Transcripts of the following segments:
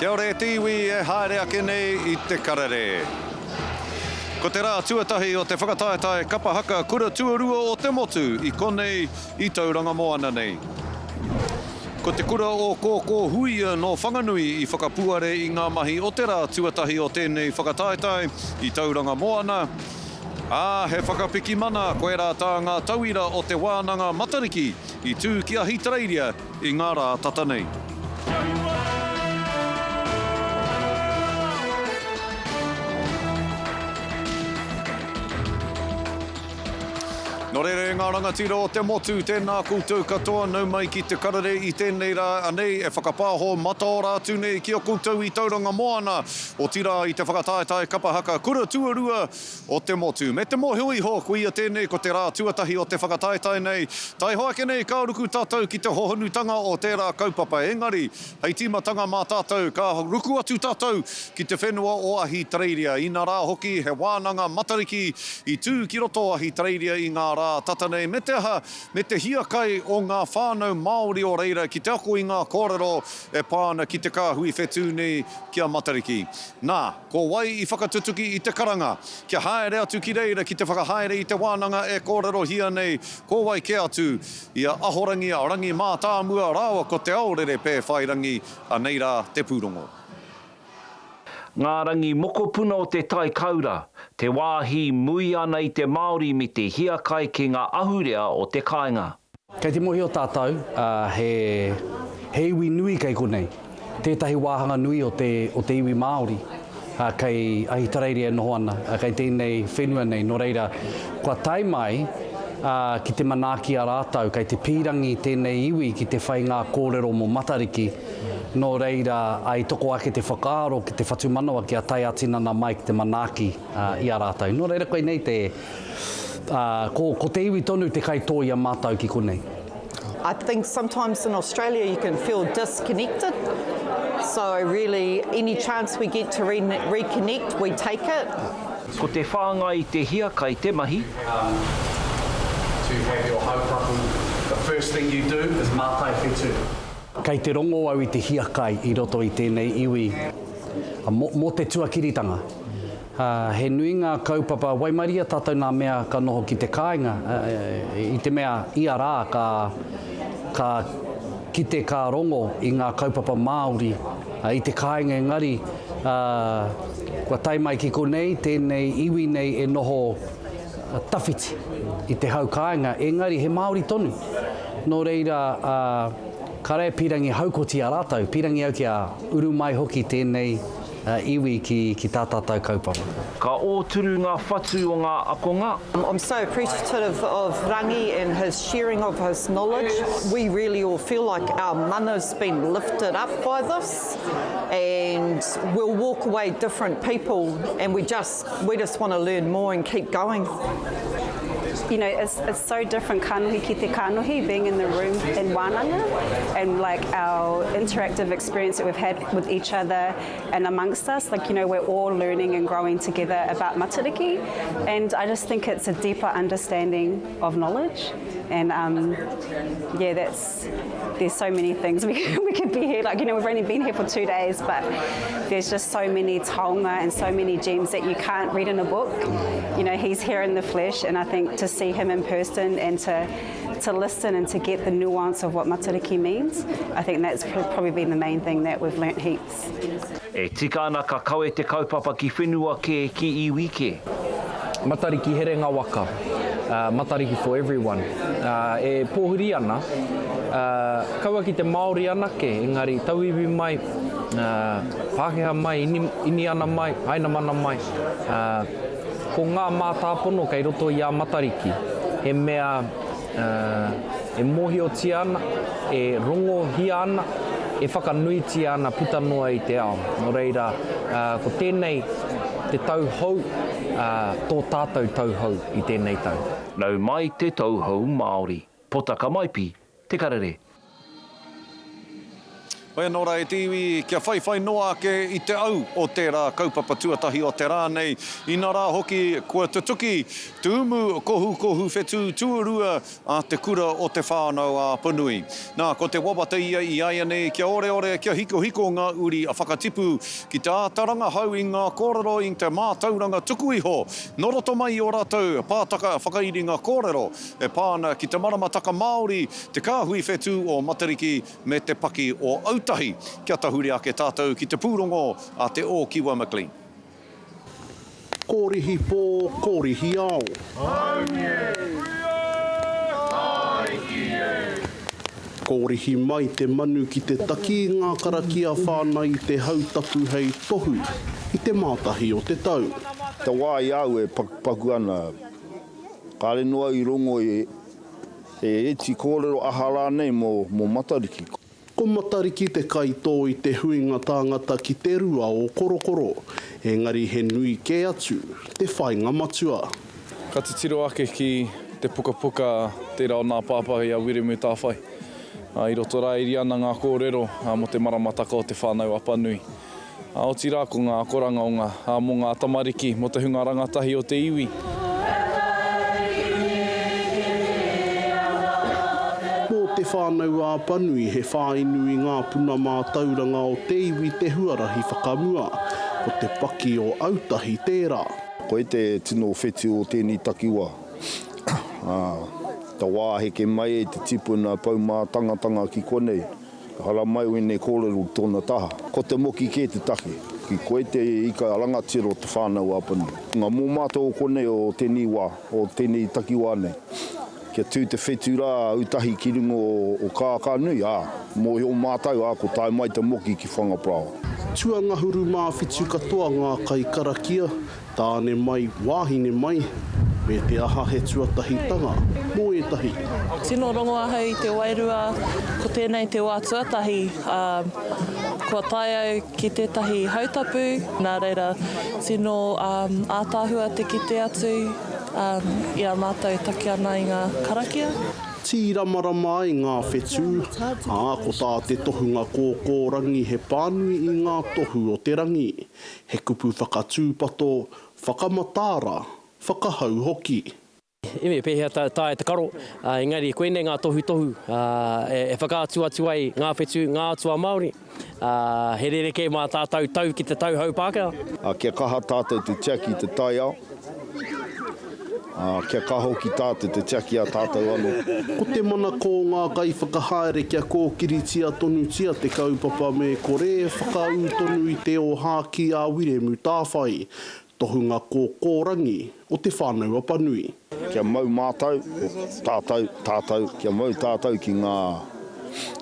Kia ora e te iwi e haere ake nei i te karere. Ko te rā tuatahi o te whakataetae kapa haka kura tuarua o te motu i konei i Tauranga Moana nei. Ko te kura o Kōkōhuia nō Whanganui i whakapuare i ngā mahi o te rā tuatahi o tēnei whakataetae i Tauranga Moana, ā, he whakapiki mana koirā tā ngā tauira o te wānanga Matariki i tū ki Ahitereiria i ngā rā tata nei. Nō reira e ngā rangatira o te motu, tēnā koutou katoa, nau mai ki te karere i tēnei rā, anei e whakapāho mataora atu nei ki a koutou i Tauranga Moana, otirā i te whakataetae kapa haka kura tuarua o te motu. Me te mōhio iho, koia tēnei ko te rā tuatahi o te whakataetae nei. Taihoa ake nei ka ruku tātou ki te hohonutanga o tērā kaupapa. Engari, hei tīmatanga mā tātou, ka ruku atu tātou ki te whenua o Ahitereiria. Inarā hoki, he wānanga Matariki i tū ki roto o Ahitereiria i ngā rā tata nei, me te aha, me te hiakai o ngā whānau Māori o reira ki te ako i ngā kōrero e pā ana ki te kāhui whetū nei ki a Matariki. Nā. Ko wai i whakatutuki i te karanga kia haere atu ki reira ki te whakahaere i te wānanga e kōrerohia nei, ko wai kē atu i a Ahorangi a Rangi Mātāmua rāua ko Te Aorere Pēwhairangi, anei rā te pūrongo. Ngā rangi mokopuna o te tai kaura, te wāhi mui ana i te Māori me te hiakai ki ngā ahurea o te kāinga. Kei te mohio tātou, he, he iwi nui kei konei. Tētahi wāhanga nui o te, o te iwi Māori kei Ahitereiria e noho ana, kei tēnei whenua nei. Nō reira, kua tae mai ki te manaaki a rātou, kei te pīrangi tēnei iwi ki te whai ngā kōrero mō Matariki, nō reira, i toko ake te whakaaro ki te whatumanawa kia tae ā-tinana mai ki te manaaki i a rātou. Nō reira, koinei te. Ā, ko, ko te iwi tonu te kaitō i a mātou ki konei. I think sometimes in Australia you can feel disconnected, so really any chance we get to re reconnect we take it. Ko te whāngai i te hiakai te mahi. Um, to have your hautapu, the first thing you do is mātai whetū. Kei te rongo au i te hiakai i roto i tēnei iwi mō, mō te tuakiritanga. He nui ngā kaupapa, waimaria tātou nā mea ka noho ki te kāinga, i te mea ia rā ka, ka kite ka rongo i ngā kaupapa Māori i te kāinga engari kua tae mai ki konei tēnei iwi nei e noho tawhiti i te hau kāinga engari he Māori tonu. Nō reira, kāre e pīrangi haukoti a rātou, pīrangi au kia uru mai hoki tēnei iwi ki, ki tā tātou kaupapa. Ka ōturu ngā whatu o ngā akonga. I'm so appreciative of Rangi and his sharing of his knowledge. We really all feel like our mana's been lifted up by this and we'll walk away different people and we just, we just want to learn more and keep going. You know, it's, it's so different kanohi ki te kanohi, being in the room in wānanga and like our interactive experience that we've had with each other and amongst us, like, you know, we're all learning and growing together about Matariki and I just think it's a deeper understanding of knowledge and um, yeah, that's, there's so many things we, we could be here, like, you know, we've only been here for two days, but there's just so many taonga and so many gems that you can't read in a book. You know, he's here in the flesh and I think to see him in person and to to listen and to get the nuance of what Matariki means, I think that's probably been the main thing that we've learnt heaps. E tika ana ka kawe te kaupapa ki whenua kē, ki iwi kē. Matariki herenga waka, Matariki for everyone, e pōhiri ana, kaua ki te Māori anake, engari tauiwi mai, Pākehā mai, Iniana mai, Hainamana mai, ko ngā mātāpono kei roto i a Matariki, he mea e mōhiotia ana, e rongohia ana, e whakanuitia ana puta noa i te ao. Nō reira, ko tēnei te tau hou, tō tātou tau hou i tēnei tau. Nau mai te tau hou Māori. Potaka Maipi, Te Karere. Hoi anō rā e te iwi, kia whaiwhai noa ake i te au o tērā kaupapa tuatahi o te rā nei, inā rā hoki kua tutuki te umu kohukohu whetū tuarua a te kura o Te Whānau a Apanui. Nā, ko te wawata ia i āianei kia oreore, kia hikohiko ngā uri a Whakatipu ki te āta rangahau i ngā kōrero i te mātauranga tuku iho nō roto mai i ō rātou pātaka whakairinga kōrero e pā ana ki te maramataka Māori, te kāhui whetū o Matariki, me te paki o Autahi. Kia tahuri ake tātou ki te pūrongo a Te Ōkiwa McLean. Kōrihi pō, kōrihi ao. Kōrihi mai te manu ki te taki i ngā karakia whānau i te hautapu hei tohu i te mātahi o te tau. Te wā i a au e pakupaku ana, kāre noa i rongo i He iti kōrero aha rānei mō Matariki? Ko Matariki te kaitō i te huinga tāngata ki te rua o Korokoro, engari he nui kē atu te whāinga matua. Ka titiro ake ki te pukapuka tērā o Nā Pāpā i a Wiremu Tāwhai. I roto rā e iri ana ngā kōrero mō te maramataka o Te Whānau Apanui. Ā, otirā ko ngā akoranga o ngā, ā, mō ngā tamariki, mō te hunga rangatahi o te iwi. Mō Te Whānau-a-Apanui he whāinu i ngā puna mātauranga o te iwi te huarahi whakamua, ko te paki o Autahi tērā. Koe te tino whetu o tēnei takiwā. Ā, ta wā heke mai e te tipuna poumātangatanga ki konei. Haramai wēnei kōrero ki tōna taha. Ko te moki kē te take. Ki koe te ika rangatira o Te Whānau a Apanui. Ngā mō mātou o konei o tēnei wā, o tēnei takiwā nei. Kia tū te whetū rā a Autahi ki runga o Kākānui, ā, mōhio mātou, ā, ko tae mai te moki ki Whangaparāoa. Tuangahuru mā whitu katoa ngā kaikarakia, Tāne mai, wāhine mai, me te aha he tuatahitanga mō ētahi. Tino rongo ahau i te wairua, ko tēnei te wā tuatahi, ā, kua tae au ki tētahi hautapu, nā reira, tino ātaahua te kite atu i a mātou e taki ana i ngā karakia. Tīramarama ai ngā whetū, ā, ko tā te tohunga kōkōrangi he pānui i ngā tohu o te rangi. He kupu whakatūpato, whakamataara, whakahau hoki. Me pēhea taea te karo, engari koinei ngā tohutohu e whakaatu atu ai ngā whetū, ngā atua Māori, he rerekē mā tātou tau ki te tauhou Pākehā. Kia kaha tātou te tiaki i te taiao. Ā, kia kaha hoki tātou te tiaki i a tātou anō. Ko te manako o ngā kaiwhakahaere kia kōkiritia tonutia te kaupapa me kore e whakaū tonu i te ōhākī a Wiremu Tāwhai, tohunga kōkōrangi o Te Whānau-a-Panui. Kia mau mātou, tātou, tātou, kia mau tātou ki ngā,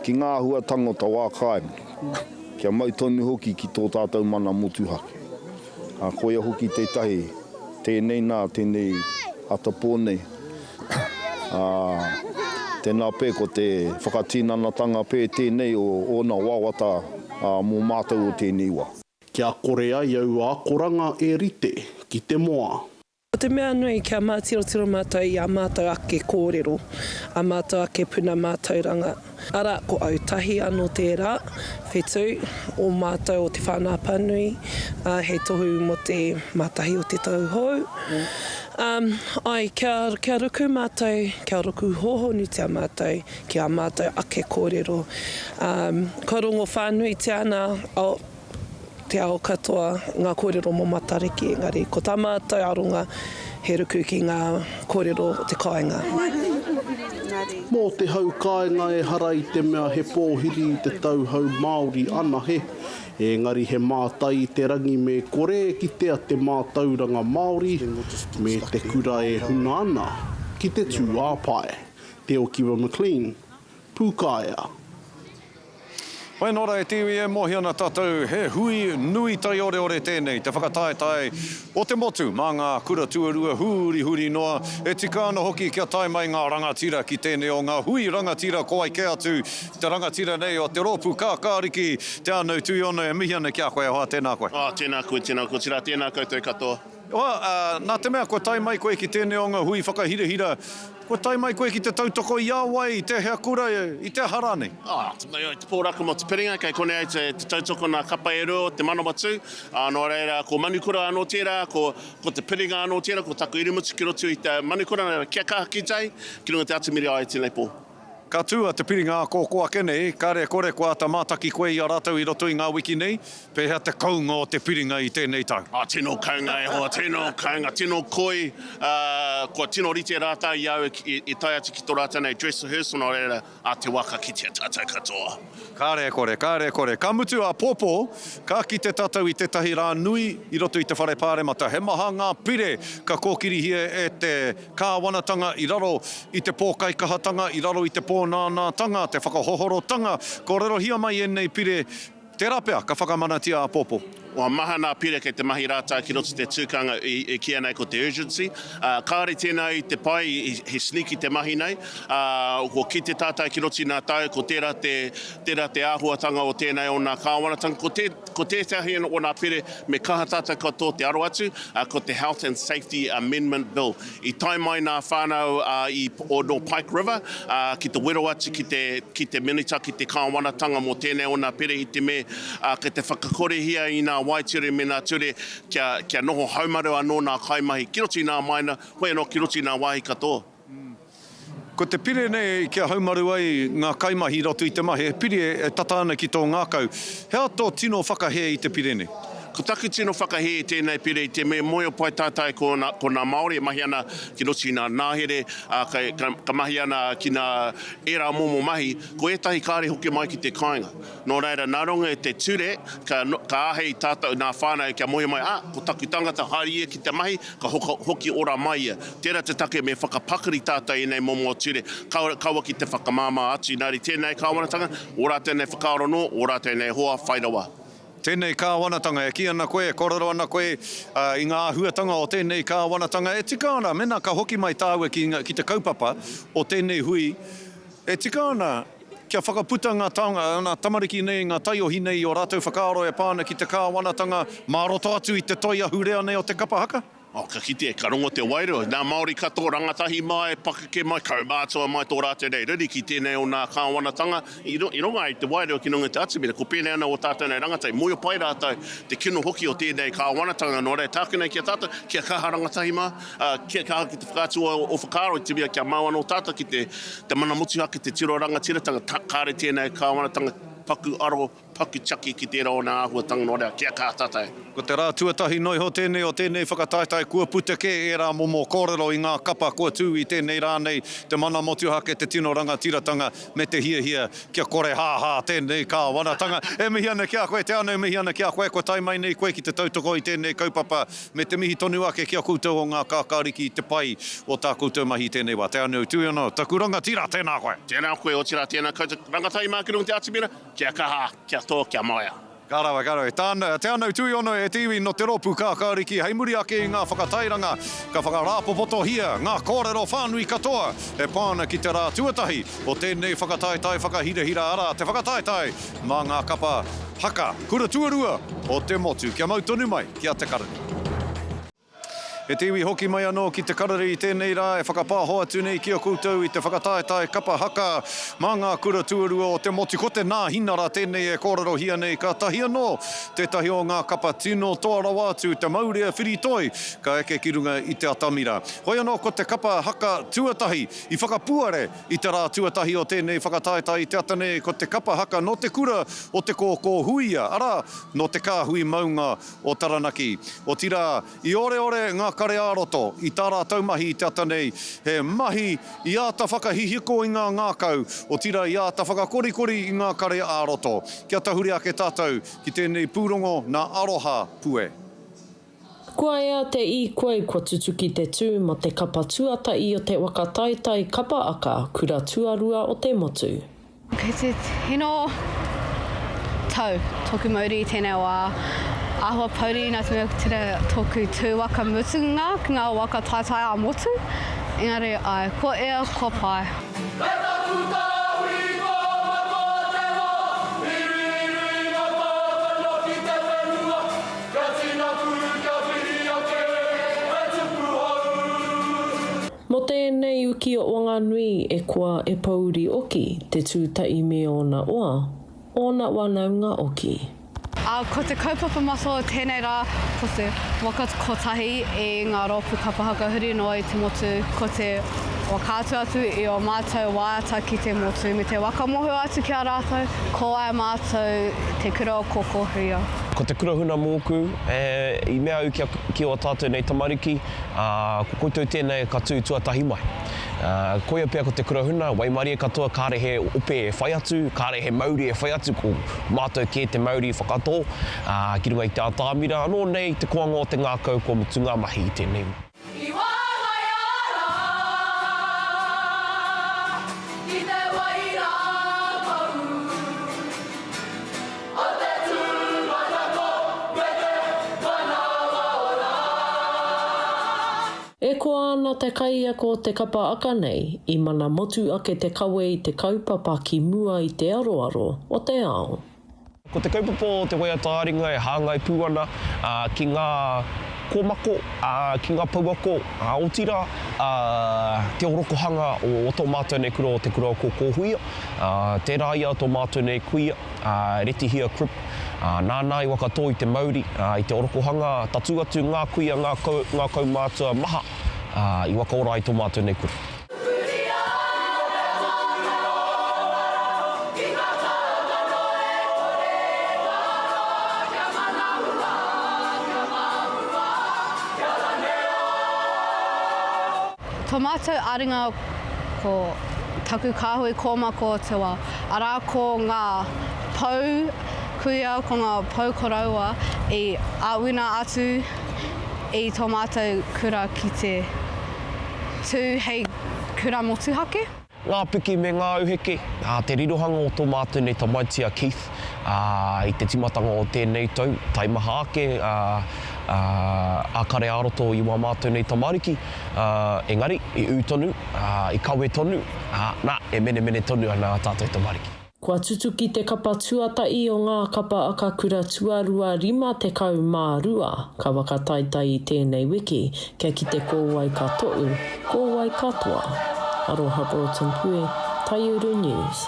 ki ngā āhuatanga o ta wā kāinga. Kia mau tonu hoki ki tō tātou mana motuhake. Ā, koia hoki tētahi, tēnei nā, tēnei atapō nei. Ā, tēnā pē ko te whakatinanatanga pē tēnei o ōna wawata, ā, mō mātou o tēnei wā. Kia kore ai aua akoranga e rite ki te moa. Ko te mea nui kia mātirotiro mātou i ā mātou ake kōrero, ā mātou ake puna mātauranga. Arā, ko Autahi anō tērā whetū o mātou o Te Whānau Apanui, ā, hei tohu mō te mātahi o te tau hou. Ā, āe, kia, kia ruku mātou, kia ruku hōhonutia mātou ki ā mātou ake kōrero. Ā, kua rongo whānuitia ana a. te ao katoa ngā kōrero mō Matariki, engari ko tā mātou aronga he ruku ki ngā kōrero o te kāinga. Mō te hau kāinga ehara i te mea he pōhiri i te tau hau Māori anahe, engari he mātai i te rangi me kore e kitea te mātauranga Māori me te kura e huna ana ki te tūāpae. Te Okiwa McLean, Pūkaea. Whai anō rā e te iwi e mōhio ana tātou he hui nui taioreore tēnei, te whakataetae o te motu mā ngā kura tuarua hurihuri noa. E tika ana hoki kia tae mai ngā rangatira ki tēnei o ngā hui rangatira ko wai kē atu te rangatira nei o te rōpū kākāriki, Te Ānau Tuiono e mihi ana ki a koe e hoa, tēnā koe. Oh, tēnā koe, tēnā koe, otirā tēnā koutou katoa. Hoa, ā, nā te mea kua tae mai koe ki tēnei o ngā hui whakahirahira, kua tae mai koe ki te tautoko i a wai, i tēhea kura, i te aha rānei? Ā, i te pōraka mō te piringa, kei konei ai te, te tautoko nā kapa e rua o te Manawatū, ā, nō reira, ko Manukura anō tērā, ko, ko te piringa anō tērā, ko taku irimutu ki roto i te Manukura, nā reira, kia kaha ki tai, ki runga i te atamiri ai tēnei pō. Ka tū a Te Piringa ā-kōkō ake nei, kāre e kore kua āta mātaki koe i a rātou i roto i ngā wiki nei, pēhea te kounga o te piringa i tēnei tau? Oh, tino kounga e hoa, tino kounga, tino koi, ā, kua tino rite rātou i a au i tae atu ki tō rātou nei dress rehearsal, nō reira, ā te wā ka kitea tātou katoa. Kāre e kore, kāre e kore. Ka mutu āpōpō, ka kite tātou i tētahi rā nui i roto i te Whare Pāremata. He maha ngā pire ka kōkirihia e te Kāwanatanga i raro i te pōkaikahatanga, i raro i te pōnānātanga, te whakahohorotanga, kōrerohia mai ēnei pire, tērā pea ka whakamanatia āpōpō. Kua maha nā pire kei te mahi rātou ki roto i te tūkanga e kīia nei ko te urgency. Kāore tēnā i te pai, he sneaky te mahi nei. Kua kite tātou ki roto i nā tau, ko tērā te, tērā te āhuatanga o tēnei o nā kāwanatanga. Ko te, ko tētahi o nā pire me kaha tātou katoa te aro atu, ko te Health and Safety Amendment Bill. I tae mai nā whānau i, o, nō Pike River ki te wero atu ki te, ki te Minita, ki te Kāwanatanga mō tēnei o nā pire i te me kei te whakakorehia i nā waeture me nā ture kia, kia noho haumaru anō nā kaimahi ki roto i nā maina, hoi anō ki roto i nā wāhi katoa. Ko te pire nei kia haumaru ai ngā kaimahi i roto i te mahi, he pire e tata ana ki tō ngākau. He aha tō tino whakahē i te pire nei? Ko taku tino whakahē i tēnei pire i te mea mōhio pai tātai ko nā, ko nā Māori e mahi ana ki roto i nā nāhere, ā, ka, ka, ka mahi ana ki nā ērā momo mahi, ko ētahi kāre hoki mai ki te kāinga. Nō reira, nā runga i te ture, ka, ka āhei tātou, nā whānau kia mōhio mai, ā, ko taku tangata haere ia ki te mahi, ka hoki ora mai ia. Tērā te take me whakapakari tātou i ēnei momo ture, kaua ki te whakamāmā atu. Nā reira, tēnei kāwanatanga, ō rātou nei whakaaro anō, ō rātou nei hoa whai rawa. Tēnei kāwanatanga, e kī ana koe, e kōrero ana koe i ngā āhuatanga o tēnei kāwanatanga, e tika ana, mēnā ka hoki mai tāua ki te kaupapa o tēnei hui, e tika ana, Kia whakaputa ngā taonga, ngā tamariki nei, ngā taiohi nei i ō rātou whakaaro e pā ana ki te kāwanatanga mā roto atu i te toi ahurea nei o te kapa haka. Oh, ka kite, ka rongo te wairua. Nā Māori katoa, rangatahi mai, pakeke mai, kaumātua mai tō rātou nei riri ki tēnei o nā kāwanatanga. I, i rongo ai te wairua ki runga i te atamira, ko pēnei ana ō tātou nei rangatahi. Mōhio pai rātou te kino hoki o tēnei kāwanatanga, nō reira, tāku nei ki a tātou, kia kaha rangatahi mā, ā, kia kaha ki te whakaatu o, o whakaaro i te mea kia mau anō tātou ki te, te mana motuhake, te tiro rangatiratanga, ta, kāre tēnei kāwanatanga paku aro, paku tiaki ki tērā o nā āhuatanga nō reira, kia kaha tātou. Ko te rā tuatahi noa iho tēnei o tēnei whakataetae kua puta kē ērā momo kōrero i ngā kapa kua tū i tēnei rā nei, te mana motuhake, te tino rangatiratanga me te hiahia kia korehāhā tēnei kāwanatanga. E mihi ana ki a koe Te Ano, e mihi ana ki a koe kua tae mai nei koe ki te tautoko i tēnei kaupapa Me te mihi tonu ake ki a koutou o ngā kākāriki i te pai o tā koutou mahi i tēnei wā. Te Anau Tuiono, taku rangatira, tēnā koe. Tēnā koe, otirā tēnā koutou rangatahi mā ki runga i te atamira, kia kaha, kia tō, kia maea. Ka rawe, ka rawe. Tāna, Te Anau Tuiono e te iwi nō te rōpū kākāriki hei muri ake i ngā whakatairanga ka whakarāpopotohia ngā kōrero whānui katoa e pā ana ki te rā tuatahi o tēnei whakataetae whakahirahira arā, te whakataetae mā ngā kapa haka kura tuarua o te motu. Kia mau tonu mai ki a Te Karere. E te iwi hoki mai anō ki Te Karere i tēnei rā e whakapāho atu nei ki a koutou i te whakataetae kapa haka mā ngā kura tuarua o te motu. Ko te Nāhinara tēnei e kōrerohia nei kātahi anō tētahi o ngā kapa tino toa rawa atu te maurea whiritoi ka eke ki runga i te atamira. Hoi anō ko te kapa haka tuatahi i whakapuare I te rā tuatahi o tēnei whakataetae i te ata nei ko te kapa haka nō te kura o Te Kōkō Huia, arā, nō te kāhui maunga o Taranaki. Otirā, i oreore ngā kare ā-roto i tā rātou mahi i te ata nei, he mahi i āta whakahihiko i ngā ngākau, otirā i āta whakakorikori i ngā kare ā-roto. Kia tahuri ake tātou ki tēnei pūrongo nā Aroha Pue. Kua ea te īkoi kua tutuki te tū mo te kapa tuatahi o te waka taetae kapa aka kura tuarua o te motu. Kei te tino tau toku mauri i tenei wa. Ahua pouri na te mea ko tera toku tu waka mutunga ki nga waka taetae a motu. Engari ae, kua ea, kua pai. E taku tāhui kua matua te wā, Iriiri ngā tātaina ki te whenua, Kia tinaku, kia whiria te. Mō tēnei uki o Wanganui e koa e pouri oki te tūtahi me ōna oa, ōna wanaunga oki. Ā, ko te kaupapa matua o tēnei rā, ko te waka kotahi i ngā rōpū kapa haka huri noa i te motu, ko te whakaatu atu i ō mātou waiata ki te motu me te whakamohio atu ki a rātou, ko wai mātou te kura o Kōkōhuia. Ko te kura huna mōku, i mea au ki ō tātou nei tamariki, Ā, ko koutou tēnei ka tū tuatahi mai. Ā, koia pea ko te kura huna, waimarie katoa, kāre he ope e whai atu, kāre he mauri e whai atu, ko mātou kē te mauri whakatō, ā, ki runga i te atamira anō nei te koanga o te ngākau kua mutu ngā mahi i tēnei. I wāngai ara ki te wairākau. O te tūmanako me te manawa ora. E koa ana te kaiako o te kapa aka nei i mana motu ake te kawe i te kaupapa ki mua i te aroaro o te ao. Ko te kaupapa o te waiata-ā-ringa e hāngai pū ana ki ngā kōmako, ki ngā pouako, otirā, te orokohanga o tō mātou nei kura o Te Kura o Kōkōhuia. Tērā ia tō mātou nei kuia, a Retihia Cribb, nāna i whakatō i te mauri, i te orokohanga, tatū atu ngā kuia, ngā kaumātua maha i whakaora ai tō mātou nei kura. Tō mātou āringa ko taku kāhui kōma ko te wā, arā ko ngā pou kuia, ko ngā pou koroua i āwina atu i tō mātou kura ki te tū hei kura motuhake. Ngā piki me ngā auheke, ā, te rirohanga o tō mātou nei tamaiti a Keith, ā, i te tīmatanga o tēnei tau, taimaha ake, ā, ā, a kare ā-roto i wā mātou nei tamariki, ā, engari, i ū tonu, ā, i kawe tonu, ā, nā, e menemene tonu ana ā tātou tamariki. Kua tutuki te kapa tuatahi o ngā kapa aka kura tuarua 52 ka whakataetae i tēnei wiki kia kite ko wai ka toʻu, ko wai ka toa. Aroha Broughton Pue, Taiuru News.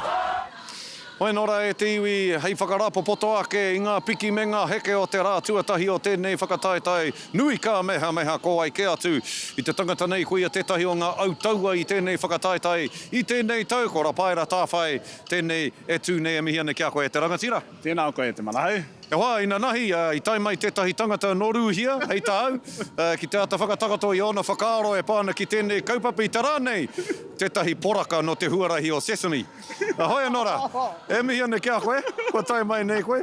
Hoi nō rā e te iwi, hei whakarāpopoto ake i ngā piki me ngā heke o te rā tuatahi o tēnei whakataetae nui ka mehameha ko wai kē atu i te tangata nei koia tētahi o ngā autaua i tēnei whakataetae I tēnei tau, ko Rapaera Tāwhai tēnei e tū nei e mihi ana ki a koe e te rangatira. Tēnā koe e te Manahau. E hoa, inanahi, i tae mai tētahi tangata nō Rūhia, hei tāu, ki te āta whakatakoto i ōna whakaaro e pā ana ki tēnei kaupapa i te rā nei, tētahi poraka nō te huarahi o Sesame. Hoi anō rā, e mihi ana ki a koe, kua tae mai nei koe.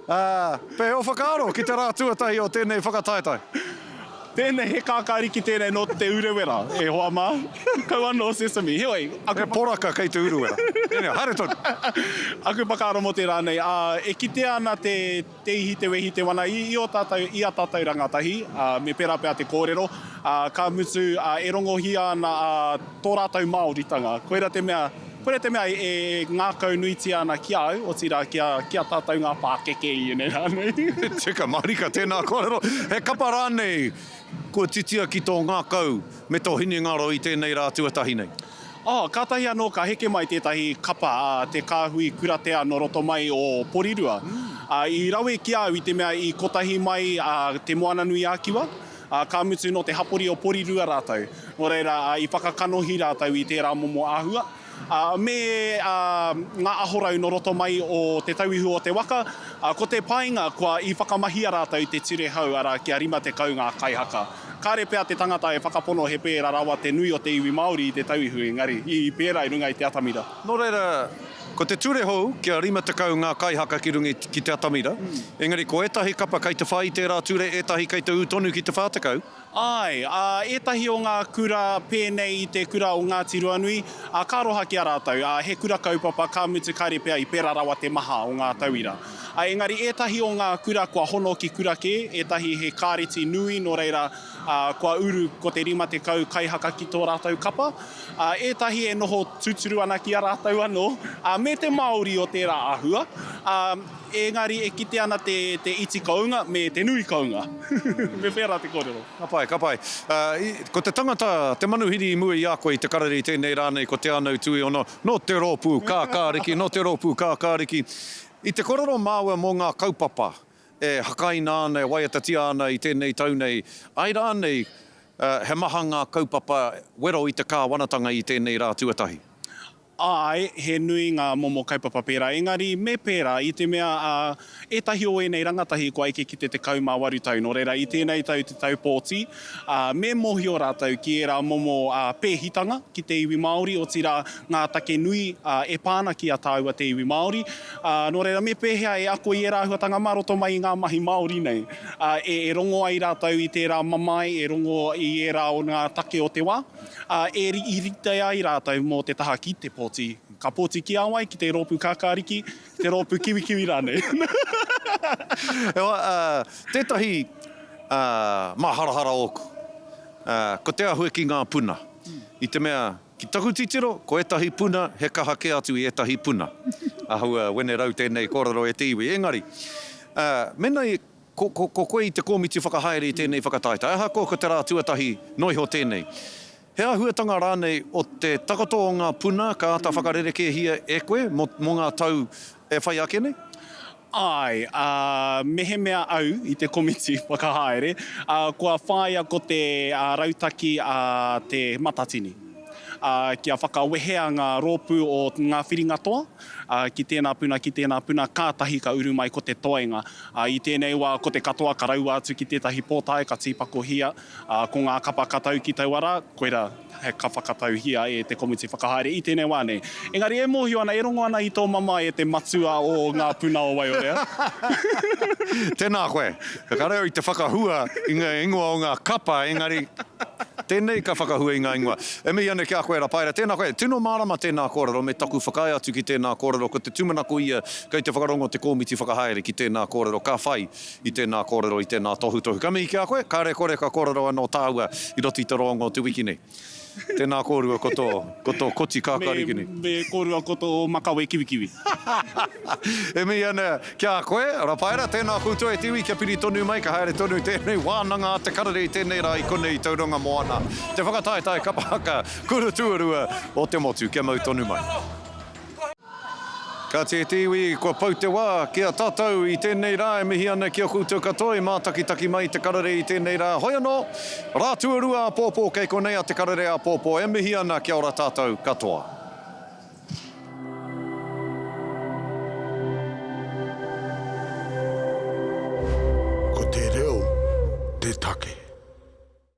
Ā, pēhea ō whakaaro ki te rā tuatahi o tēnei whakataetae? Tēnei, he kākāriki tēnei nō Te Urewera, e hoa mā. Kaua nō Sesame. Heoi, aku. He poraka kei Te Urewera. Tēnei, haere tonu. Aku whakaaro mō te rā nei, ā, e kitea ana te, te ihi, te wehi, te wana i, i ō tātou, i a tātou rangatahi, ā, me pērā pea te kōrero, ā, ka mutu, ā, e rongohia ana, ā, tō rātou Māoritanga. Koira te mea, koira te mea e ngākaunuitia ana ki a au, otirā ki a, ki a tātou ngā pākeke i ēnei rā nei. Tika mārika tēnā kōrero. He kapa rānei kua titia ki tō ngākau me tō hinengaro i tēnei rā tuatahi nei? Oh, kātahi anō ka heke mai tētahi kapa, a Te Kāhui Kuratea nō roto mai o Porirua. I rawe ki a au i te mea i kotahi mai a Te Moananui-a-Kiwa, ā, ka mutu nō te hapori o Porirua rātou. Nō reira, ā, i whakakanohi rātou i tērā momo āhua, ā, me, ā, ngā ahorau nō roto mai o Te Tauihu o te Waka, ā, ko te painga kua i whakamahia rātou i te ture hou, arā, kia 50 ngā kaihaka. Kāre pea te tangata e whakapono he pērā rawa te nui o te iwi Māori i Te Tauihu, engari, i pērā i runga i te atamira. Nō reira, Ko te ture hou, kia 50 ngā kaihaka ki runga ki te atamira, engari ko ētahi kapa kei te whai i tērā ture, ētahi kei te ū tonu ki te 40. Āe, ā, ētahi o ngā kura pēnei i te kura o Ngāti Ruanui, ā, ka aroha ki a rātou, ā, he kura kaupapa, ka mutu kāre pea i pērā rawa te maha o ngā tauira. Ā, engari ētahi o ngā kura kua hono ki kura kē, ētahi he kāreti nui, nō reira, Ā, kua uru ko te 50 kaihaka ki tō rātou kapa. Ā, ētahi e noho tūturu ana ki a rātou anō, ā, me te Māori o tērā āhua. Ā, engari e kite ana te, te iti kounga me te nui kounga. Me pērā te kōrero. Ka pai, ka pai. Ā, i, ko te tangata, te manuhiri i mua i a koe i te karere i tēnei rā nei ko Te Anau Tuiono, nō te rōpū Kākāriki, nō te rōpū Kākāriki. I te korero māua mō ngā kaupapa e hakaina ana, e waiatatia ana i tēnei tau nei, āe rānei he maha ngā kaupapa wero i te kāwanatanga i tēnei rā tuatahi? Āe, he nui ngā momo kaupapa pērā, engari me pērā i te mea ētahi o ēnei rangatahi kua eke ki te 18 tau, nō reira i tēnei tau te tau pōti, ā, me mōhio rātou ki ērā momo pēhitanga ki te iwi Māori, otirā ngā take nui e pā ana ki a tāua te iwi Māori, Ā, nō reira, me pēhea e ako i ērā āhuatanga mā roto mai i ngā mahi Māori nei, ā, e, e rongo ai rātou i tērā mamae, e rongo i ērā o ngā take o te wā, ā, e i rite ai rātou mō te taha ki te pōti. Ka pōti ki a wai? Ki te rōpū kākāriki, ki te rōpū kiwikiwi rānei. Ewa, ā, tētahi, ā, māharahara ōku, ā, ko te āhua ki ngā puna. I te mea, Ki taku titiro, ko ētahi puna he kaha kē atu i ētahi puna. Āhua wenerau tēnei kōrero e te iwi. Engari, mēnā ko, ko, ko koe i te kōmiti whakahaere i tēnei whakataetae, ahakoa ko te rā tuatahi noa iho tēnei, he āhuatanga rānei o te takoto o ngā puna ka āta whakarerekēhia e koe mō, mō ngā tau e whai ake nei? Āe, ā, mehemea au i te komiti whakahaere, ā, kua whāia ko te rautaki a te Matatini, ā, kia whakawehea ngā rōpū o ngā whiringa toa, ā, ki tēnā puna, ki tēnā puna, kātahi ka uru mai ko te toenga. Ā, i tēnei wā, ko te katoa ka raua atu ki tētahi pōtae, ka tīpakohia, ā, ko ngā kapa ka tau ki taua rā, koirā. ka whakatauhia e te komiti whakahaere i tēnei wā nei. Engari e mōhio ana, e rongo ana i tō mamae e te matua o ngā puna o Waiorea. Tēnā koe. Ka reo i te whakahua i ngā ingoa o ngā kapa, engari tēnei ka whakahua i ngā ingoa. E mihi ana ki a koe Rapaera. Tēnā koe. Tino mārama tēnā kōrero me taku whakaae atu ki tēnā kōrero. Ko te tūmanako ia kei te whakarongo te kōmiti whakahaere ki tēnā kōrero ka whai i tēnā kōrero, i tēnā tohutohu. Ka mihi ki a koe, kāre kore ka kōrero anō tāua i roto i te roanga o te wiki nei. Tēnā kōrua ko tō, ko tō koti kākāriki nei. Me, me kōrua ko tō makawe kiwikiwi. E mihi ana ki a koe, Rapaera, tēnā koutou e te iwi kia piri tonu mai, ka haere tonu tēnei wānanga a te karere i tēnei rā i konei i Tauranga Moana, te whakataetae kapa haka kura tuarua o te motu, kia mau tonu mai. Kāti e te iwi, kua pau te wā ki a tātou i tēnei rā e mihi ana ki a koutou katoa i mātakitaki mai i te karere i tēnei rā. Hoi anō, rā tuarua āpōpō kei konei a Te Karere Āpōpō e mihi ana kia ora tātou katoa. Ko te reo te take.